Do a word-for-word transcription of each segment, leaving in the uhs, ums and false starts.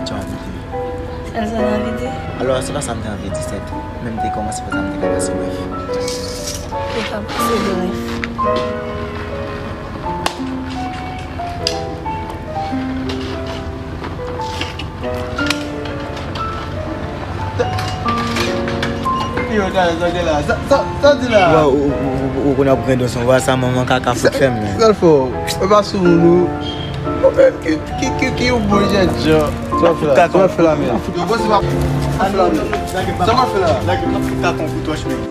Jan anvi di. Sa l anvi di? Alò, se pa sa m te anvi di, sèt. Men m te kòmanse fè sa m te ka pase, brèf. Te ka pase, brèf. Yo, sa, sa, sa, sa, sa di la? Ou, ou, ou, ou, ou konn ap grandon son vwa sa, manman kaka fout fè m, men. Sa l fè w? Ou pa sou moun, ou. Ou menm ki, ki, ki, ki yon bon jènjan. Sa w ap fè la? Sa w ap fè la, men? Yo, bon, se pa, sa w ap fè la, men? Sa w ap fè la? Lage m nan fout kaka yon kout wòch, men.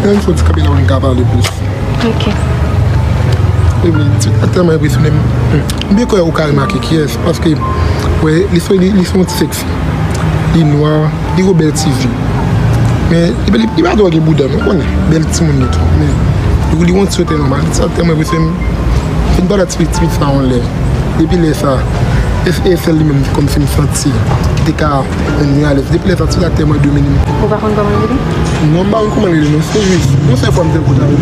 Ann soti kanpe la pou n ka pale plis. Ok. Epi, ti, sa tèlman enpresyone m. M byen kwè ou ka remake kiyès, paske, wè, li se, li, li se yon ti sèksi. Li nwa, li gon bèl ti zye. Men, li, li, li pa dwe gen bouda, non, konnen. Bèl timoun li tou. Men, li, li yon ti sòtè nòmal. Sa tèlman enpresyone m. Fin pale ak ti, ti pitit sa yon lè. Depi lè sa, e, e sèl li menm kòmsi m santi ki te ka rann mwen alèz. Depi lè sa, ti la tèlman domine m. Ou pa konn kòman l rele? Non, m pa konn kòman l rele, non. Se jis, yon sèl fwa m te kote avè l,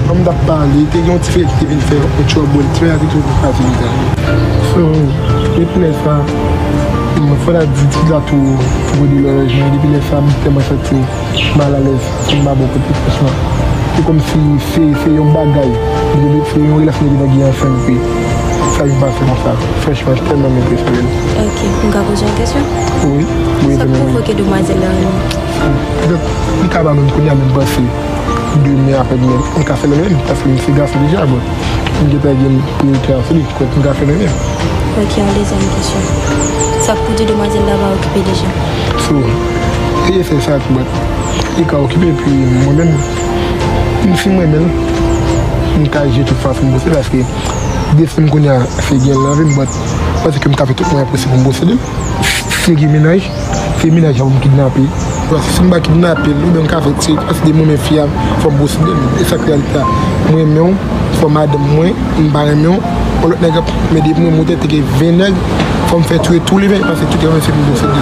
kòm m t ap pale, te gen yon ti feyèt ki te vin fè yon trouble, ti feyèt ki te vin kraze li. So, depi lè sa, m fò ta di ti la tou, tou de lòlòj mwen, depi lè sa, m tèlman santi m malalèz, pou m pa ba w kote, franchman. Se kòmsi se, se yon bagay, se yon relasyon ki te gen ansanm ke sa vin pase konsa. Franchman, tèlman m enpresyone. Ok, m ka poze yon kesyon? Wi, wi. Sa k pwovoke demwazèl la renmen w? Petèt, li ka pa menm kounye a, men m panse demen apre demen, m ka fè l renmen m, paske m se gason deja, bon. M gentan gen priyorite a sou li, kwè m ka fè l renmen m. Ok, yon dezyèm kesyon. Sa k pou di demwazèl la pa okipe deja? So, e fè sa, but li ka okipe, epi mwen menm, m, si m renmen l, m ka jere tout fason m posib, paske desten m kounye a, se gen l nan vi m, but m panse ke m ka fè tout mwayen posib pou m posede l. Si gen mennaj, se mennaj la pou m kidnape. Paske si m pa kidnape l, oubyen m ka fè ti, paske de mwen menm fi a, fò m posede l. E sa k reyalite a. Mwen renmen w, fò madanm mwen, m pa renmen w, yon lòt nèg ap, men depi mwen monte te gen ven nèg, fò m fè tou e tou li ven, paske tout renmen se pou m posede l.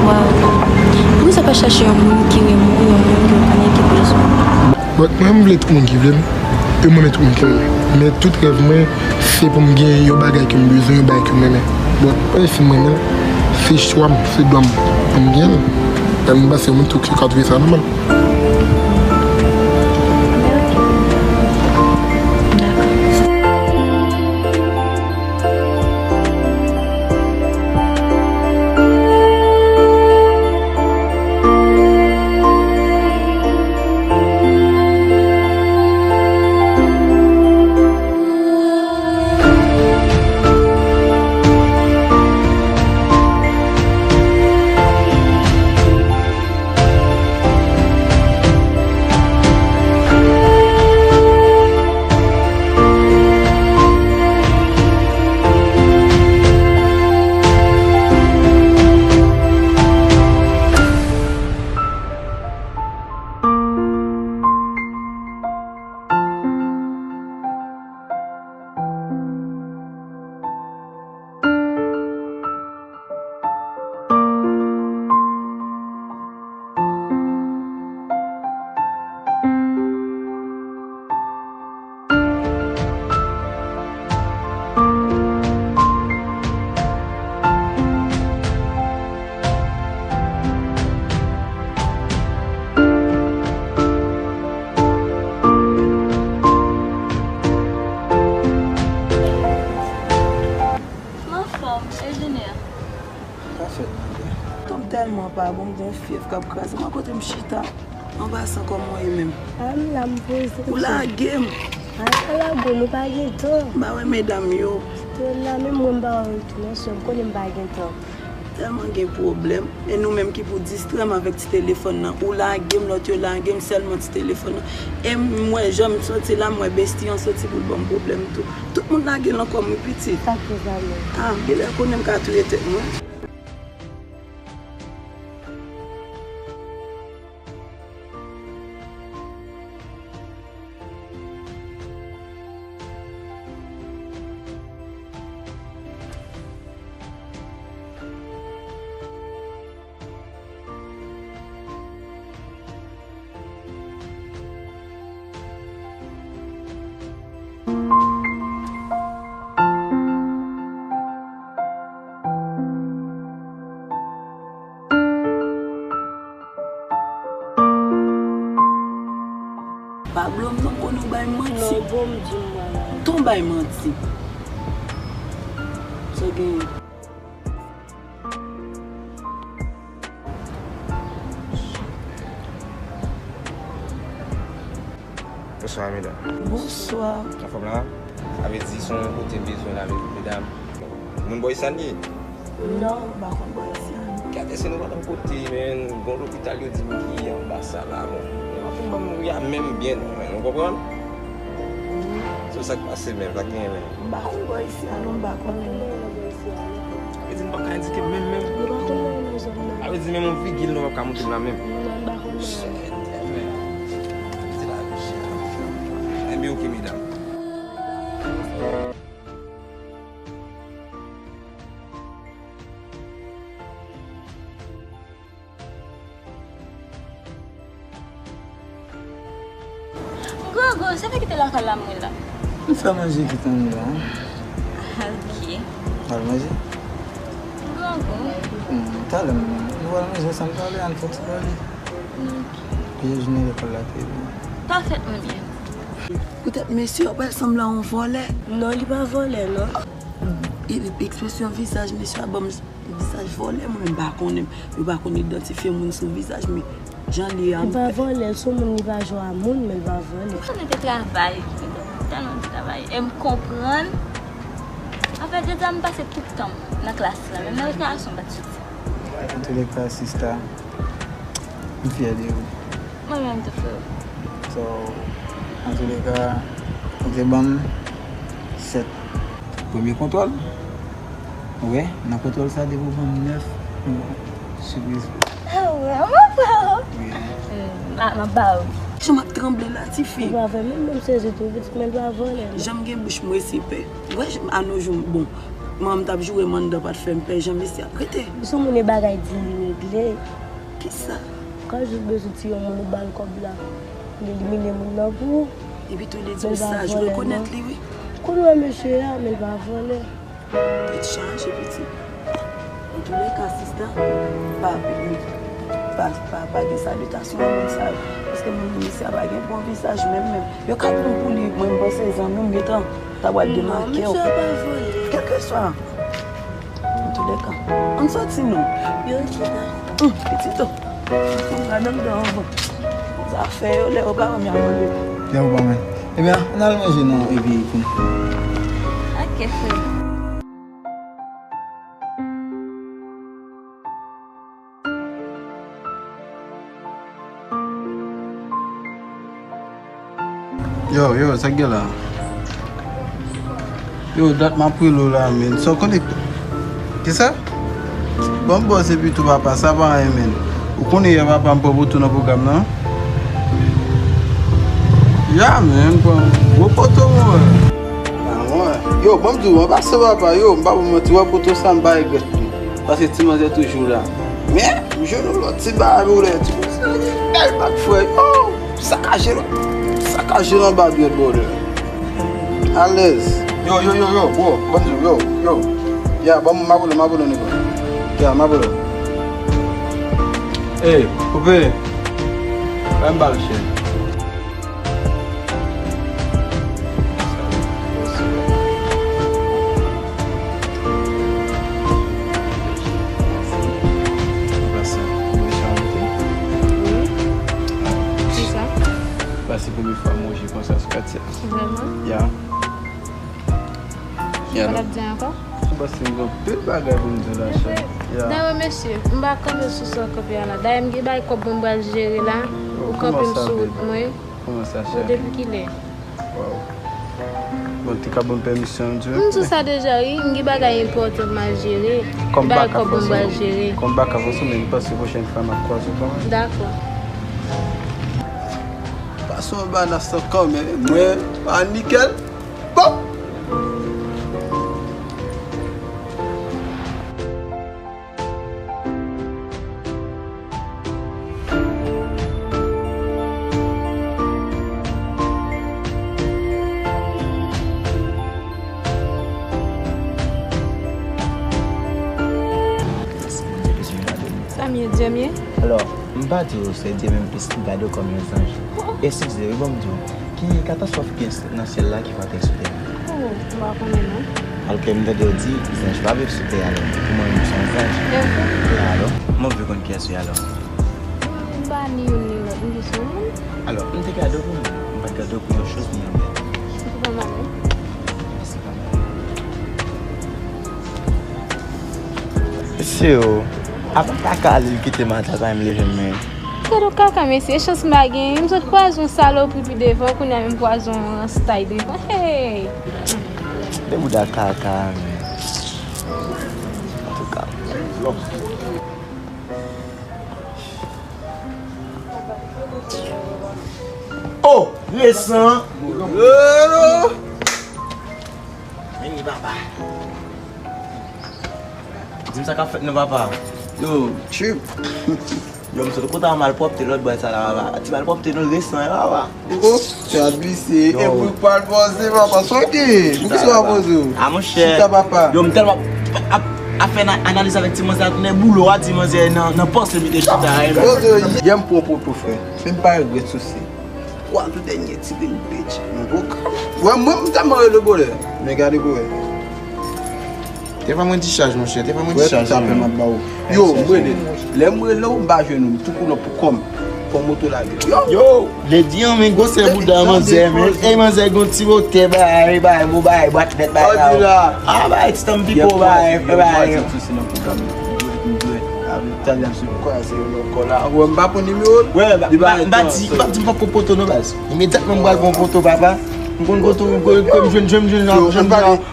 Waw. Poukisa pa chache yon moun ki renmen w, yon moun ke w konnen ki bezwen w? But mwen, m vle tout moun ki vle m, e mwen, m renmen tout moun ki renmen m. Men tout rèv mwen, se pou m gen yon bagay ke m bezwen, yon bagay ke m renmen. But, e si m renmen l, se chwa m, se dwa m pou m gen l. Lè m pase yon moun tou ki ka twouve sa nòmal. M anfòm, e Junior? Sa fèt, mwen byen. Tan m tèlman pa bon, m gon fyèv k ap kraze m. Mwen kote m chita, an pasan kòman w ye menm? A, m la, m poze. Ou lage m. Ay, pa lago, nou pa gen tan. M pa wè medam yo. Stella, menm mwen m pa wè w tou non, sè m, konnen m pa gen tan. Tèlman gen pwoblèm. E nou menm ki pou distrè m avèk ti telefòn nan. Ou lage m, lòt yo lage m, sèlman ti telefòn nan. E m wè jan m soti la, m wè besti an soti pou l ban m pwoblèm tou. Tout moun lage l ankò m, wi pitit. Sa k fè sa menm? Ah, genlè konnen m ka touye tèt mwen. Pa blo m non, konnen w bay manti. Non, bon, m di m wè la. Ton bay manti. Sa w genyen? Bonswa, medam. Bonswa. Anfòm la? Sa vle di se yon kote bezwen la, medam. Moun bò isan li ye? Non, m pa konn bò isan. Gade, si nou pa nan kote, men, gon lopital yo di m ki anba sa la, bon. Anfòm, ban m ri a menm byen, non, men, nou konprann? Se sa k pase, men, pa gen, men. M pa konn bò isan, non, m pa konnen, non. Sa vle di nou p ap ka endike menm, menm. Nou pa konn nan zòn nan. Sa vle di menm yon vigil nou p ap ka montre m la menm. Non, nou pa konn nan. Shit, men. Sa vle di la, shit. Enben, ok, medam. Gogo, se vre ki te lakay la mwen la. M fè manje ki tann la. Ok. Al manje? Gogo. Hmm, talè m, nou pral manje ansanm, talè, ann fè ti pale. Ok. Pi jounen lekòl la te byen. Pafètman byen. Poutèt mesye a pral sanble a yon vòlè. Non, li pa vòlè, non. E, ekspresyon vizaj mesye a ban m vizaj vòlè, mwen menm m pa konnen. Yo pa konn idantifye moun sou vizaj, men jan li ye a. Li pa vòlè, l se yon moun, li pa jwe a moun, men l pa vòlè. Konnen te travay, tèlman travay. E m konprann. Anfèt, jodi a m pase tout tan m nan klas la, menm nan rekreyasyon m pa t soti. Antouleka, sista, m fyè de ou. Mwen menm tou, freo. So, antouleka, ou te ban m sèt. Premye kontwòl. Ou wè, nan kontwòl sa, depi w ban m nèf, m sipriz. Ah, wè, mwen, freo. Wi. Hmm, m a, m ap ba ou. Jan m ap tranble la, tifi. Ou pa fè menm, menm sezi tou, pitit, men l pa vòlè, non. Jan m gen bouch, m resi pè. Ou wè, jan, a nos jours, bon, manman m t ap joure m anndan, pa t fè m pè, jan mesye ap rete. Se yon moun e bagay di li regle. Kisa? Ka jis bezwen tiye yon moun ou ba l kòb la, li elimine moun nan pou ou. Epi tou li di w sa, j rekonèt li wi. Kounye a mesye a, men l pa vòlè. Tèt chaje pitit. Antouleka, sista, pa, pa, pa, pa gen salitasyon nan moun sa yo. Paske moun mesye a pa gen bon vizaj menm, menm. Yo ka pran pou li, mwen m panse zanmi m gentan ta pral demake w. Non, mesye a pa vòlè. Kèlkeswa. Antouleka, ann soti non. Yo, chita. Hum, pitit o. Ann gade anndan anvan. Zafè yo, lè yo pa wè m y ap mande. Lè yo pa wè. Ebyen, ann al manje non, epi pou nou. Ok, frè. Yo, yo, sa k gen la? Yo, dat m ap rele w la, men. Sa w konnen? Kisa? Bon, bòs epi tou papa, sa pa anyen, men. Ou konnen yè papa m pran poto nan pwogram nan? Ya, men, pran gwo poto, mwen. Ah, mwen. Yo, bon, m di w, an pasan papa, yo, m pa pou manti, wè poto sa, m pa regrèt li. Paske ti manzè toujou la. Men, m jwenn yon lòt ti bagay pou lè, ti bèl bak frè. Oh, sakaje la. Sakaje l anba dwèt bòdè. Alèz. Yo, yo, yo, yo, bro, ban m di w, yo, yo. Ya, ban m, m abone, m abone, nèg la. Ya, m abone. Ey, koupe. Ban m ba l chè. Pase premye fwa m wè je konsa sou katye a. Vrèman? Ya. Sa w t ap di ankò? M panse m gen anpil bagay pou m di w la, chè. Ya. Dayè, mesye, m pa kanpe sou sa w kanpe a la. Dayè, m gen bay kòb mwen m pral jere la. Ou kanpe m sou wout mwen. Kòman sa, chè? Bon, depi kilè? Waw. Bon, te ka ban m pèmisyon, m di w. M di w sa deja, wi. M gen bagay enpòtan m al jere. Kòm bay kòb mwen m pral jere. Kòm baka avanse, men m panse pwochèn fwa m ap kwaze w kanmenm. Dakò. Pase yon banas lan kanmenm, mwen, pa nikèl. Bon! Sa m ye, Dye m ye? Alò, m pa di w se Dye menm plis gade w kòm yon zanj. Eskize, wi, bon, m di w. Ki katastwòf ki gen nan syèl la ki fè ateri sou tè a? Oh, m pa konnen non. Alòske m tande yo di, zanj pa viv sou tè a, alò, pou mwen menm, m se yon zanj. E vre? E alò? Mwen vle konn kiyès ou ye alò. M pa ni youn ni lòt, m jis yon moun. Alò, m te gade w pou moun, m pa t gade w pou yon choz ni yon bèt. Ou pa mal, wi. Mèsi, pa mal. Mesye yo, avan kaka ale, li kite m atè, pa menm leve m, men. Gade yon kaka, mesye, chans m pa genyen. M sot kwaze yon salopri pi devan, kounye a menm kwaze yon rastay devan. Hey! De bouda kaka, men. Antouka. Oh, resan. Vini, papa. Di m sa k ap fèt non, papa. Yo, trip. Yo, m sot kote a malpwòpte lòt bò sa la, papa. Ti malpwòpte nou resan, papa. Ou konn? Ti abise. Yo. E pou pral poze, papa. Sa w gen? Poukisa w pa poze w? A, monchè. Chita, papa. Yo, m tèlman ap, ap, ap fè na-, analiz avèk ti manzè a, tounen boulo a, ti manzè nan, nan pòs li te chita a, poze w, yè m pran poto, frè. Men m pa regrèt sou se. Twa tou dènye ti ring bitch. Mwen, mwen, m tèlman rele bonè. Men gade bonè. Te fè mwen dichaj, monchè. Te fè mwen dichaj, men. Yo, m rele. Lè m rele w, m pa jwenn ou. M tou koulò pou kò m. Fò moto lage. Yo! Yo! Ledi an, men gwosè bouda manzè, men. Ey, manzè, gon ti wotè, bay, bay, mou, bay, bwat nèt, bay, la. A, bay, ti tanm pipo, bay, bay. Tande m sou kwa se yon kò la. Wè, m pa pran nimewo l. Wè, m pa di, m pa di m p ap pran poto non, baz. Imedyatman m pral pran poto, papa. M konn kote w, m konn, m jwenn, jwenn, jwenn, jwenn,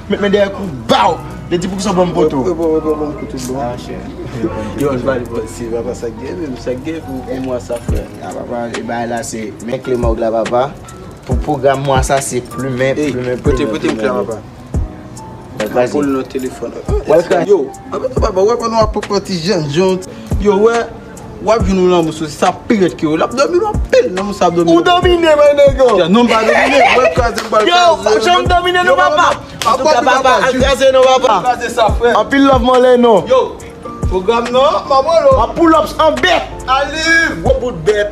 met men dèyè kou, baw! Li di, poukisa w ban m poto? Yo, m pale, si papa, sa k gen menm, sa k gen pou, pou mwa sa, frè. A, papa, e bagay la, se men kle mòg la, papa. Pou pwogram mwa sa, se plimen, plimen, plimen, plimen. Pote, pote m kle a, papa. Kraze. Pran pou l nan telefòn. Wè, kraze. Yo, anben, papa, wè, pandan w ap pran ti jan, jan, yo, wè, w ap jwenn yon lanmou sou sa pi rèd ke yo. L ap domine w anpil, lanmou sa ap domine. Ou domine, my nigga. Non, m pa domine, wè, kraze, m pral kraze. Yo, pa janm domine, non, papa. Antouka, papa, al kraze, non, papa. Kraze sa, frè. Anpil love, mwen, lè, non. Yo. Pwogram nan, m ap rele w. An pull ups an bèt. Aliv, gwo bout bèt.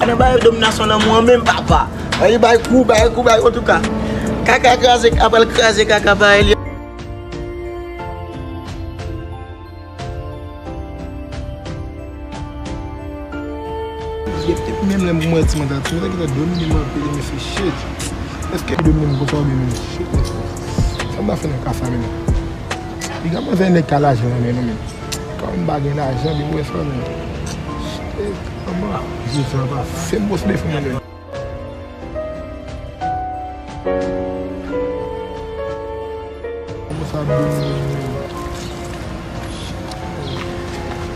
Ann bay dominasyon lanmou an menm, papa. Ann bay kou, bay kou, bay, antouka. Kaka kraze, apral kraze kaka pa li. Menm lè m wè ti mwen ta tou, nèg la domine m anpil, mesye, shit. Èske domine m konsa oubyen menm shit, mesye? Sa m ta fè nan ka sa menm? Piga manzè nèg ka lajan nan men nou menm. Kòm m pa gen lajan, li wè sa menm. Shit, manman, Jezi an pa fè m pwoche defo mwen menm. Kòman sa ap domine m menm?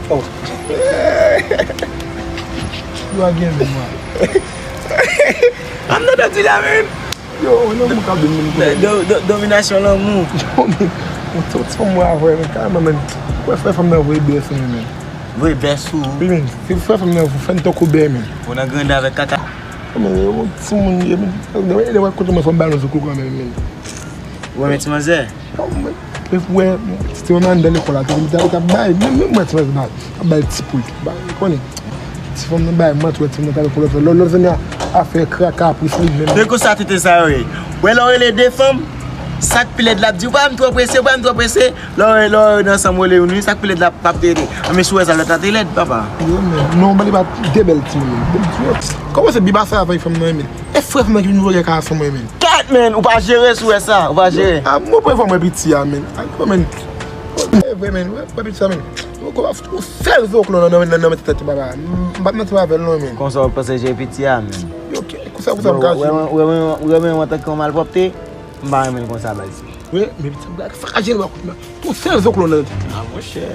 Oh. Yo a gen menm, man. I'm not a dealer, man. Yo, yon moun k ap domine m kounye a. Do-, do-, dominasyon lanmou. Yo, men, yon ti, ti fanm mwen avè, men, kareman, men. Wè, frè fanm nan voye bè sou mwen, men. Voye bè sou ou? Wi, men. Se frè fanm nan fè n tankou bè, men. Ou nan grande avèk kaka? Men, yon timoun, e, men, e, e, kote mwen fè m balon sou kou kanmenm, men. Ou renmen ti manzè? Wè, ti te wè m anndan lekòl la, te, te, te bay, menm, menm mwen ti manzè, bay, bay ti poul, bay, konnen. Ti fanm nan bay, mwen, ti wè ti manzè lekòl, lòt, lòt zanmi a, a fè kra, kapris li, menm. Se konsa tete sa yo ye. Wè, lè w rele de fanm, sa k pi lèd la ap di, ou pa m twò prese, ou pa m twò prese. Lè w, lè w nan sanm w rele youn, wi, sa k pi lèd la p ap tete. Anben, si w wè sa, lòt la te lèd, papa. Yo, men, non, men li pa de bèl timoun, bèl timoun. Kòman se bi pase avèk fanm nan, men? Frè fanm nan ki vin vòlè kay a sou mwen, men. Kèt, men, ou pa jere sou wè sa, ou pa jere. A mwen, premye fwa mwen piti a, men. A mwen, men. E vre, men. Wè, wè piti a, men. Ou sèl zo klon nan, nan, nan, nan tèt baba. M pa t nan tèt avè l, non, men. Konsa w panse jere piti a, men. Yo, konsa, konsa, m ka jere. Ou renmen, ou renmen antanke yon malpwòpte? M pa renmen l konsa, baz. Wi, men piti a, sa ka jere, ou sèl zo klon nan. A, monchè.